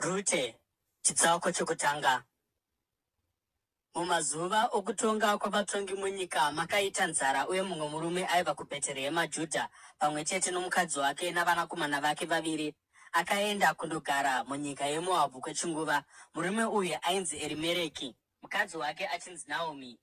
Rute, chitsauko chokutanga. Mumazuva okutonga kwavatongi munyika makaita nzara uye mumwe murume aibva kuBheterehema Judha, pamwe chete nomukadzi wake navanakomana vake vaviri, akaenda kundogara munyika yeMoabhu kwechinguva. Murume uyu ainzi Erimereki, mukadzi wake achinzi Naomi,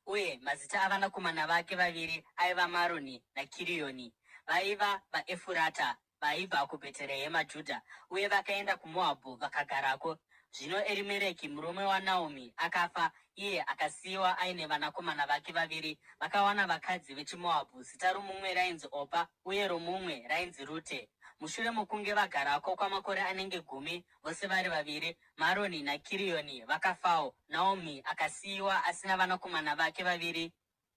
uye mazita avanakomana vake vaviri aiva Maroni naKiriyoni. Vaiva vaEfurata vaibva kuBheterehema Judha, uye vakaenda kuMoabhu vakagarako. Zvino Erimereki murume waNaomi akafa, iye akasiyiwa aine vanakomana vake vaviri. Vakawana vakadzi vechiMoabhu, zita romumwe rainzi Opa uye romumwe rainzi Rute. Mushure mokunge vagarako kwamakore anenge gumi, vose vari vaviri, Maroni naKiriyoni vakafawo, Naomi akasiyiwa asina vanakomana vake vaviri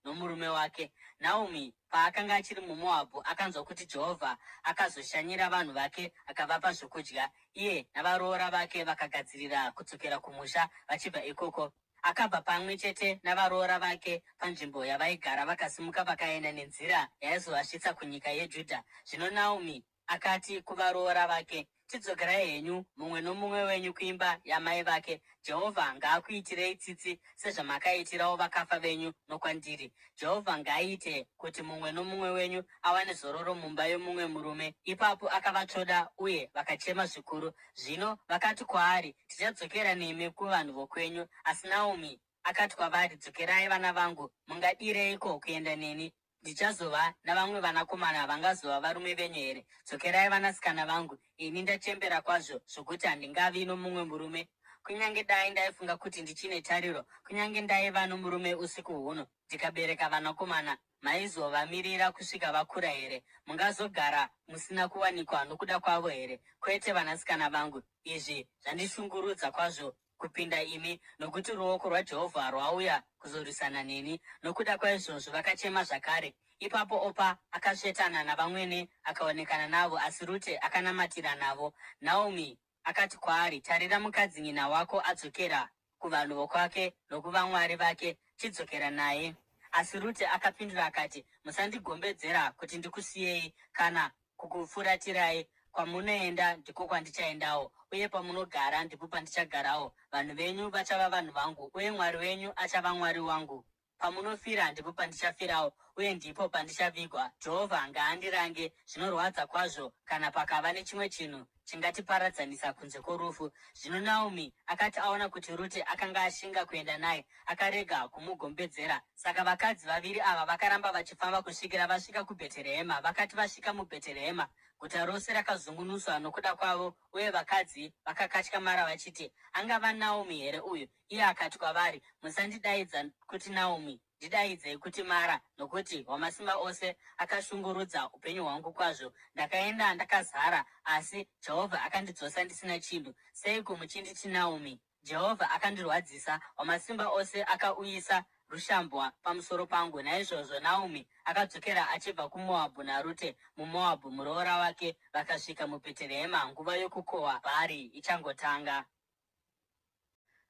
nomurume wake. Naomi paakanga achiri muMoabhu, akanzwa kuti Jehovha akazoshanyira vanhu vake akavapa zvokudya. Iye navaroora vake vakagadzirira kudzokera kumusha vachibva ikoko. Akabva pamwe chete navaroora vake panzvimbo yavaigara vakasimuka vakaenda nenzira yaizovasvitsa kunyika yeJudha. Zvino Naomi akati kuvaroora vake, Chidzokerai henyu, mumwe nomumwe wenyu kuimba yamai vake. Jehovha ngaakuitirei tsitsi sezvamakaitirawo vakafa venyu nokwandiri. Jehovha ngaaite kuti mumwe nomumwe wenyu awane zororo mumba yomumwe murume. Ipapo akavatsvoda uye vakachema zvikuru. Zvino vakati kwaari, Tichadzokera nemi kuvanhu vokwenyu. Asi Naomi akati kwavari, Dzokerai, vana vangu, mungadireiko kuenda neni? Ndichazova navamwe vanakomana vangazova varume venyu here? Dzokerai, vanasikana vangu, ini ndachembera kwazvo zvokuti handingavi nomumwe murume. Kunyange dai ndaifunga kuti ndichine tariro, kunyange ndaiva nomurume usiku huno, ndikabereka vanakomana, maizovamirira kusvika vakura here? Mungazogara musina kuwanikwa nokuda kwavo here? Kwete, vanasikana vangu, izvi zvandishungurudza kwazvo kupinda imi, nokuti ruoko rwaJehovha rwauya kuzorwisana neni. Nokuda kwaizvozvo vakachema zvakare. Ipapo Opa akasvetana navamwene akaonekana navo, asi Rute akanamatira navo. Naomi akati kwaari, Tarira, mukadzinyina wako adzokera kuvanhu vokwake nokuvamwari vake, chidzokera naye. Asi Rute akapindura akati, Musandigombedzera kuti ndikusiyei kana kukufuratirai. Kwamunoenda ndiko kwandichaendawo, uye pamunogara ndipo pandichagarawo. Vanhu venyu vachava vanhu vangu, uye Mwari wenyu achava Mwari wangu. Pamunofira ndipo pandichafirawo, uye ndipo pandichavigwa. Jehovha ngaandirange zvinorwadza kwazvo kana pakava nechimwe chinhu chingatiparadzanisa kunze kworufu. Zvino Naomi akati aona kuti Rute akanga ashinga kuenda naye, akarega kumugombedzera. Saka vakadzi vaviri ava vakaramba vachifamba kusvikira vasvika kuBheterehema. Vakati vasvika muBheterehema, guta rose rakazungunuswa nokuda kwavo, uye vakadzi vakakatyamara vachiti, Angava Naomi here uyu? Iye akati kwavari, Musandidaidza kuti Naomi, ndidaidzei kuti Mara, nokuti Wamasimba Ose akashungurudza upenyu hwangu kwazvo. Ndakaenda ndakazara, asi Jehovha akandidzosa ndisina chinhu. Seiko muchinditi Naomi? Jehovha akandirwadzisa, Wamasimba Ose akauyisa rushambwa pamusoro pangu. Naizvozvo Naomi akadzokera achibva kuMoabhu naRute muMoabhu, muroora wake, vakasvika muBheterehema nguva yokukohwa bhari ichangotanga.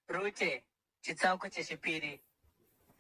Rute, chitsauko chechipiri.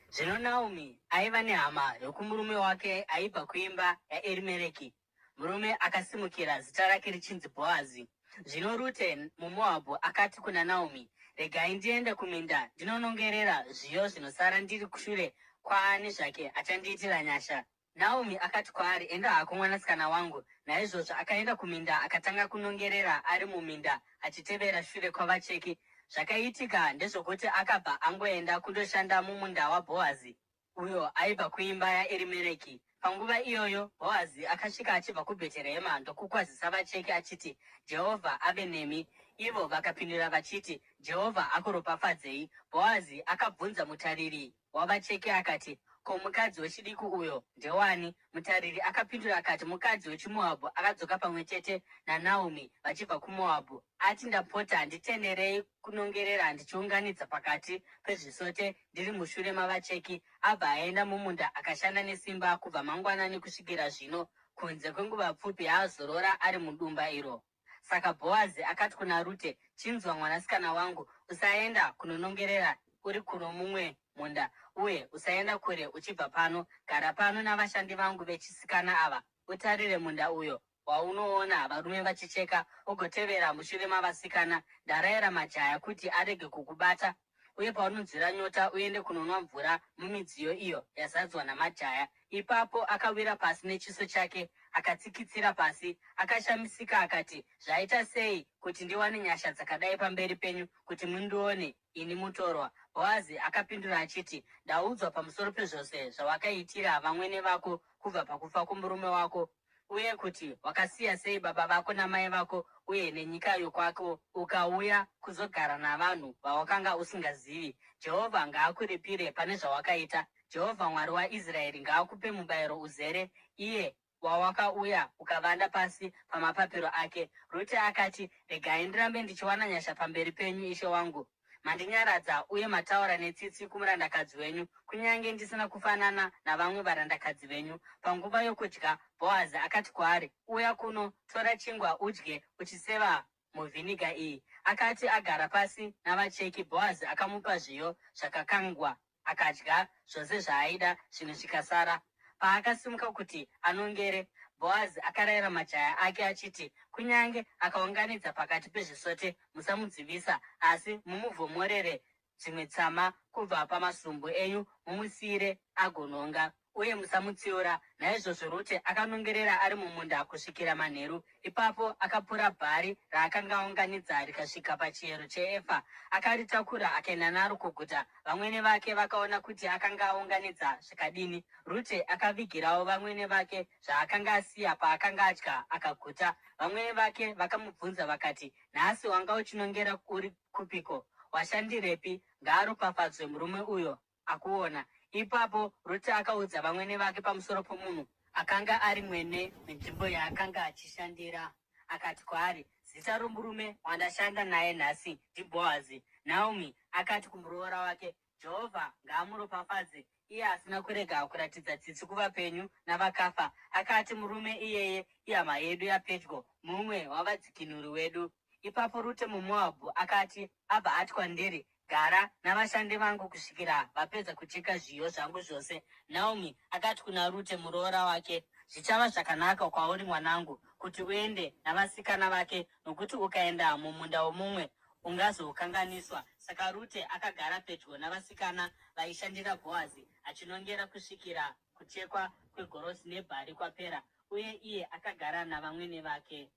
Zvino Naomi aiva nehama yokumurume wake aibva kuimba yaErimereki, murume akasimukira, zita rake richinzi Bhoazi. Zvino Rute muMoabhu akati kuna Naomi, Regai ndiende kuminda ndinonongerera zviyo zvinosara ndiri shure kwaani zvake achandiitira nyasha. Naomi akati kwaari, Enda hako, mwanasikana wangu. Naizvozvo akaenda kuminda akatanga kunongerera ari muminda achitevera shure kwavacheki. Zvakaitika ndezvokuti akabva angoenda kundoshanda mumunda waBhoazi, uyo aibva kuimba yaErimereki. Panguva iyoyo Bhoazi akasvika achibva kuBheterehema ndokukwazisa vacheki achiti, Jehovha ave nemi. Ivo vakapindura vachiti, Jehovha akuropafadzei. Bhoazi akabvunza mutariri wavacheki akati, Ko mukadzi wechidiki uyo ndewani? Mutariri akapindura akati, Mukadzi wechiMoabhu akadzoka pamwe chete naNaomi vachibva kuMoabhu. Ati, Ndapota, nditenderei kunongerera ndichiunganidza pakati pezvisote ndiri mushure mavacheki. Abva aenda mumunda akashanda nesimba kubva mangwanani kusvikira zvino, kunze kwenguva pfupi yaazorora ari mudumba iro. Saka Bhoazi akati kuna Rute, Chinzwa, mwanasikana wangu, usaenda kunonongerera uri kuno mumwe munda, uye usaenda kure uchibva pano. Gara pano navashandi vangu vechisikana ava, utarire munda uyo. waunoona varume vachicheka, ugotevera mushure mavasikana. Ndarayira majaya kuti arege kukubata. Uye paunonzwira nyota, uende kunonwa mvura mumidziyo iyo yazadzwa namajaya. Ipapo akawira pasi nechiso chake, akatsikitsira pasi. Akashamisika akati, Zvaita sei kuti ndiwane nyasha dzakadai pamberi penyu kuti mundione ini mutorwa? Bhoazi akapindura achiti, Ndaudzwa pamusoro pezvose zvawakaitira vamwene vako kubva pakufa kwomurume wako, uye kuti wakasiya sei baba vako namai vako uye nenyika yokwako ukauya kuzogara navanhu vawakanga usingazivi. Jehovha ngaakuripire pane zvawakaita. Jehovha Mwari waIsraeri ngaakupe mubayiro uzere, iye wawakauya ukavanda pasi pamapapiro ake. Rute akati, Regai ndirambe ndichiwana nyasha pamberi penyu, ishe wangu. Mandinyaradza uye mataura netsitsi kumurandakadzi wenyu, kunyange ndisina kufanana navamwe varandakadzi venyu. Panguva yokudya, Bhoazi akati kwaari, Uya kuno, tora chingwa udye uchiseva muvhiniga iyi. Akati agara pasi navacheki, Bhoazi akamupa zviyo zvakakangwa, akadya zvose zvaaida, zvimwe zvikasara. Paakasimuka kuti anongere, Bhoazi akarayira majaya ake achiti, Kunyange akaunganidza pakati pezvisote, musamudzivisa, asi mumuvhomorere dzimwe tsama kubva pamasumbu enyu mumusiyire agononga, uye musamutsiura. Naizvozvo Rute akanongerera ari mumunda kusvikira manheru. Ipapo akapura bhari raakanga aunganidza rikasvika pachiyero cheefa. Akaritakura akaenda naro kuguta. Vamwene vake vakaona kuti akanga aunganidza zvakadini. Rute akavigirawo vamwene vake zvaakanga asiya paakanga adya akaguta. Vamwene vake vakamubvunza vakati, Nhasi wanga uchinongera uri kupiko? Washandirepi? Ngaaropafadzwe murume uyo akuona. Ipapo Rute akaudza vamwene vake pamusoro pomunhu akanga ari mwene wenzvimbo yaakanga achishandira. Akati kwaari, Zita romurume wandashanda naye nhasi ndiBhoazi. Naomi akati kumuroora wake, Jehovha ngaamuropafadze, iye asina kurega kuratidza tsitsi kuvapenyu navakafa. Akati, Murume iyeye ihama yedu yapedyo, mumwe wavadzikinuri wedu. Ipapo Rute muMoabhu akati, Abva ati kwandiri, Gara navashandi vangu kusvikira vapedza kucheka zviyo zvangu zvose. Naomi akati kuna Rute muroora wake, Zvichava zvakanaka kwauri mwanangu, kuti uende navasikana vake, nokuti ukaenda mumunda womumwe ungazokanganiswa. Saka Rute akagara pedyo navasikana vaishandira Bhoazi, achinongera kusvikira kuchekwa kwegorosi nebhari kwapera, uye iye akagara navamwene vake.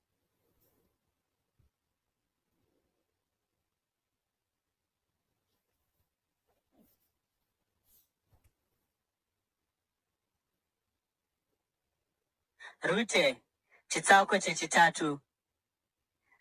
Rute, chitsauko chechitatu.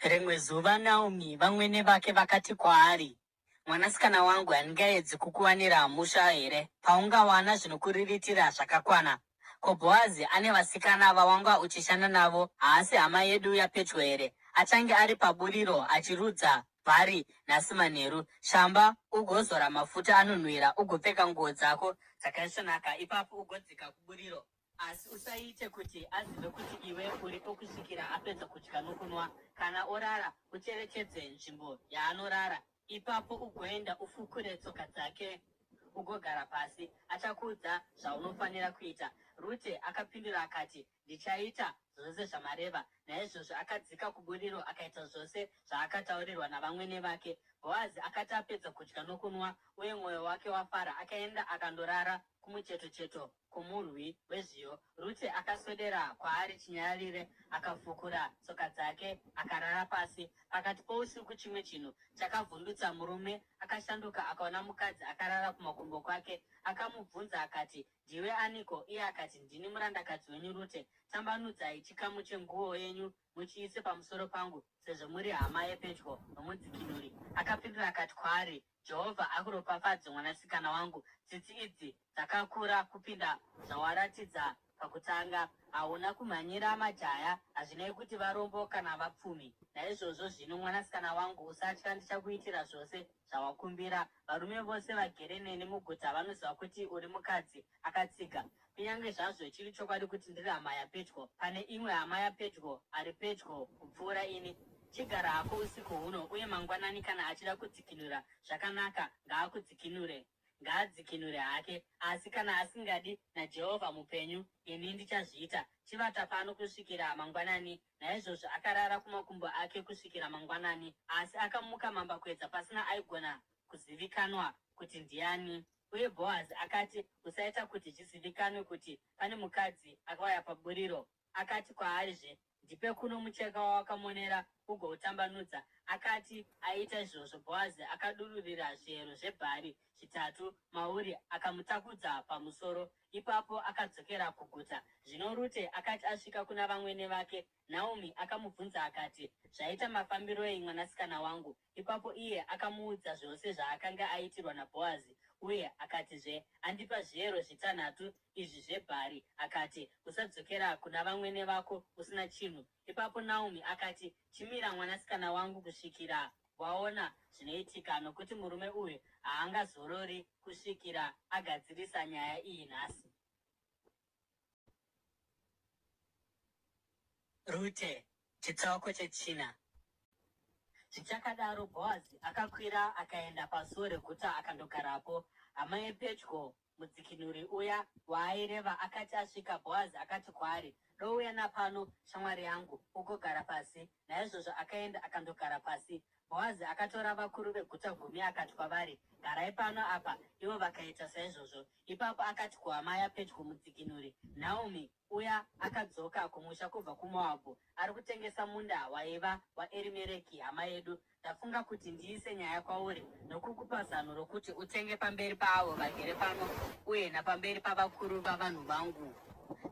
Rimwe zuva Naomi vamwene vake vakati kwaari, Mwanasikana wangu, handingaedzi kukuwanira musha here, paungawana zvinokuriritira zvakakwana? Ko Bhoazi ane vasikana vawanga uchishanda navo haasi hama yedu yapedyo here? Achange ari paburiro achirudza bhari nhasi manheru. Shamba ugozora mafuta anonhuhwira ugopfeka nguo dzako dzakaisvonaka, ipapo ugodzika kuburiro. Asi usaite kuti azive kuti iwe uripo kusvikira apedza kudya nokunwa. Kana orara, ucherechedze nzvimbo yaanorara. Ipapo ugoenda ufukure tsoka dzake ugogara pasi. Achakuudza zvaunofanira kuita. Rute akapindura akati, Ndichaita zvose zvamareva. Naizvozvo akadzika kuburiro akaita zvose zvaakataurirwa navamwene vake. Bhoazi akati apedza kudya nokunwa uye mwoyo wake wafara, akaenda akandorara kumuchetocheto kwomurwi wezviyo. Rute akaswedera kwaari chinyararire, akafukura tsoka dzake, akarara pasi. Pakati pousiku chimwe chinhu chakavhundutsa murume. Akashanduka akaona mukadzi akarara kumakumbo kwake. Akamubvunza akati, Ndiwe aniko? Iye akati, Ndini murandakadzi wenyu Rute. Tambanudzai chikamu chenguo yenyu muchiise pamusoro pangu, sezvo muri hama yepedyo nomudzikinuri. Akapindura akati kwaari, Jehovha akuropafadze, mwanasikana wangu. Tsitsi idzi dzakakura kupinda zvawaratidza pakutanga. Hauna kumhanyira majaya, hazvinei kuti varombo kana vapfumi. Naizvozvo zvino, mwanasikana wangu, usatya, ndichakuitira zvose zvawakumbira. Varume vose vagere neni muguta vanoziva kuti uri mukadzi akatsiga. Kunyange zvazvo chiri chokwadi kuti ndiri hama yapedyo, pane imwe hama yapedyo ari pedyo kupfuura ini. Chigara hako usiku huno, uye mangwanani kana achida kudzikinura, zvakanaka, ngaakudzikinure. ngaadzikinure hake. Asi kana asingadi, naJehovha mupenyu, ini ndichazviita. Chivata pano kusvikira mangwanani. Naizvozvo akarara kumakumbo ake kusvikira mangwanani. Asi akamuka mambakwedza pasina aigona kuzivikanwa kuti ndiani. Uye Bhoazi akati, Usaita kuti zvizivikanwe kuti pane mukadzi akauya paburiro. Akati kwaarizve, Ndipe kuno mucheka wawakamonera ugoutambanudza. Akati aita izvozvo, Bhoazi akadururira zviyero zvebhari zvitatu mauri akamutakudza pamusoro. Ipapo akadzokera kuguta. Zvino Rute akati asvika kuna vamwene vake, Naomi akamubvunza akati, Zvaita mafambiroi, mwanasikana wangu? Ipapo iye akamuudza zvose zvaakanga aitirwa naBhoazi, uye akatizve, Andipa zviyero zvitanhatu izvi zvebhari, akati, Usadzokera kuna vamwene vako usina chinhu. Ipapo Naomi akati, Chimira, mwanasikana wangu, kusvikira waona zvinoitika, nokuti murume uyu haangazorori kusvikira agadzirisa nyaya iyi nhasi. Rute, chitsauko chechina. Zvichakadaro, Bhoazi akakwira akaenda pasuo reguta akandogarapo. Hama yepedyo, mudzikinuri uya waaireva, akati asvika, Bhoazi akati kwaari, Douya napano, shamwari yangu, ugogara pasi. Naizvozvo akaenda akandogara pasi. Bhoazi akatora vakuru veguta gumi akati kwavari, Garai pano apa. Ivo vakaita saizvozvo. Ipapo akati kuhama yapedyo, mudzikinuri, Naomi, uya akadzoka kumusha kubva kuMoabhu, ari kutengesa munda waiva waErimereki hama yedu. Ndafunga kuti ndiise nyaya kwauri nokukupa zano rokuti utenge pamberi paavo vagere pano uye napamberi pavakuru vavanhu vangu.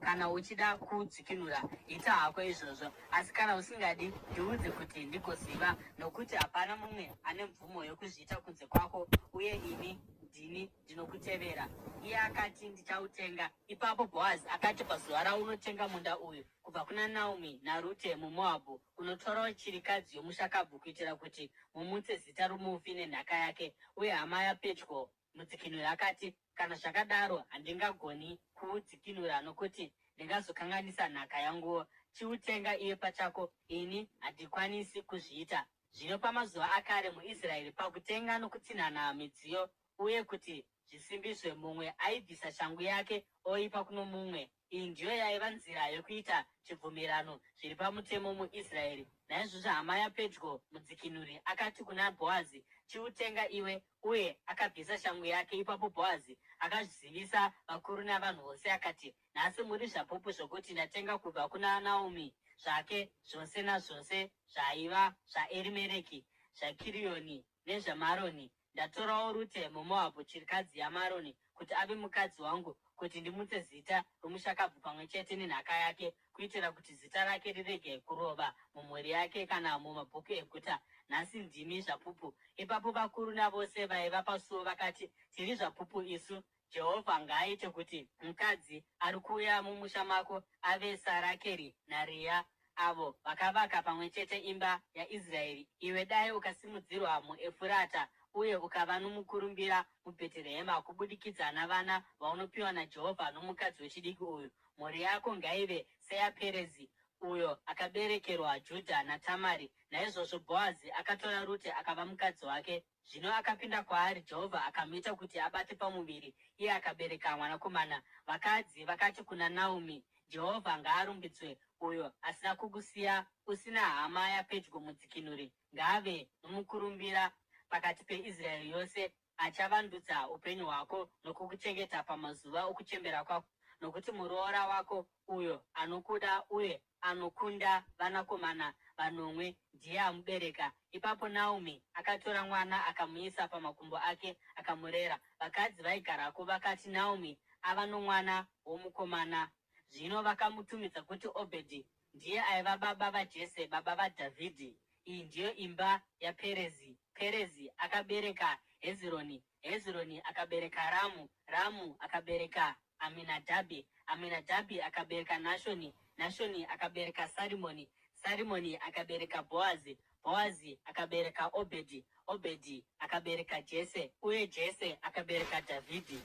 Kana uchida kuudzikinura, ita hako izvozvo, asi kana usingadi, ndiudze kuti ndigoziva, nokuti hapana mumwe ane mvumo yokuzviita kunze kwako, uye ini ndini ndinokutevera. Iye akati, Ndichautenga. Ipapo Bhoazi akati, Pazuva raunotenga munda uyu kubva kuna Naomi naRute muMoabhu, unotorawo chirikadzi yomushakabvu kuitira kuti mumutse zita romufi nenhaka yake. Uye hama yapedyo mudzikinuri akati, Kana zvakadaro handingagoni kuudzikinura nokuti ndingazokanganisa nhaka yanguwo. Chiutenga iwe pachako, ini handikwanisi kuzviita. Zvino pamazuva akare muIsraeri, pakutenga nokutsinhana midziyo uye kuti zvisimbiswe, mumwe aibvisa shangu yake oipa kuno mumwe. Iyi ndiyo yaiva nzira yokuita chibvumirano zviri pamutemo muIsraeri. Naizvozvo hama yapedyo, mudzikinuri, akati kuna Bhoazi, Chiutenga iwe. Uye akabvisa shangu yake. Ipapo Bhoazi akazivisa vakuru navanhu vose akati, Nhasi muri zvapupu zvokuti ndatenga kubva kuna Naomi zvake zvose nazvose zvaiva zvaErimereki, zvaKirioni nezvaMaroni. Ndatorawo Rute muMoabhu, chirikadzi yaMaroni, kuti ave mukadzi wangu, kuti ndimutse zita romushakabvu pamwe chete nenhaka yake, kuitira kuti zita rake rirege kurova mumhuri yake kana mumabhuku eguta. Nhasi ndimi zvapupu. Ipapo vakuru navose vaiva pasuo vakati, Tiri zvapupu isu. Jehovha ngaaite kuti mukadzi ari kuuya mumusha mako ave saRakeri naReya, avo vakavaka pamwe chete imba yaIsraeri. Iwe dai ukasimudzirwa muEfurata uye ukava nomukurumbira muBheterehema kubudikidza navana vaunopiwa naJehovha nomukadzi wechidiki uyu. Mhuri yako ngaive seyaPerezi, uyo akaberekerwa Judha naTamari. Naizvozvo Bhoazi akatora Rute akava mukadzi wake. Zvino akapinda kwaari, Jehovha akamuita kuti abate pamuviri, iye akabereka mwanakomana. Vakadzi vakati kuna Naomi, Jehovha ngaarumbidzwe, uyo asina kukusiya usina hama yapedyo mudzikinuri. Ngaave nomukurumbira pakati peIsraeri yose, achavandudza upenyu hwako nokukuchengeta pamazuva okuchembera kwako, nokuti muroora wako uyo anokuda uye anokunda vanakomana vanomwe ndiye amubereka. Ipapo Naomi akatora mwana akamuisa pamakumbo ake akamurera. Vakadzi vaigarako vakati, Naomi ava nomwana womukomana. Zvino vakamutumidza kuti Obhedhi. Ndiye aiva baba vaJese, baba vaDhavhidhi. Iyi ndiyo imba yaPerezi. Perezi akabereka Hezironi, Hezironi akabereka Ramu, Ramu akabereka Aminadhabhi, Aminadhabhi akabereka Nashoni, Nashoni akabereka Sarimoni, Sarimoni akabereka Bhoazi, Bhoazi akabereka Obhedhi, Obhedhi akabereka Jese, uye Jese akabereka Dhavhidhi.